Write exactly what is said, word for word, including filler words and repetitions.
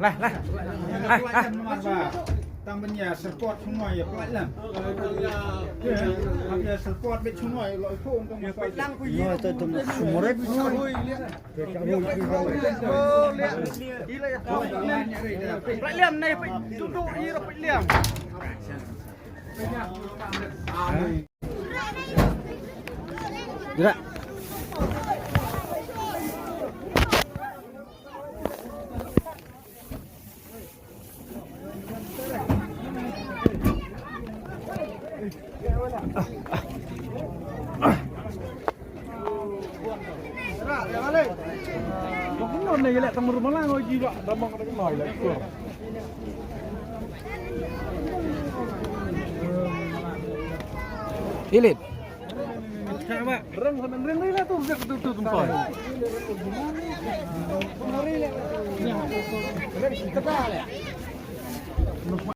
Lah, lah. Lah, lah. Tang ban ïa support semua ïa pelajar. Ïa support bet semua ïa lo itu untuk support. Ïa itu untuk semua. Pelajar ni duduk ïa pelajar. Gerak. Ilit.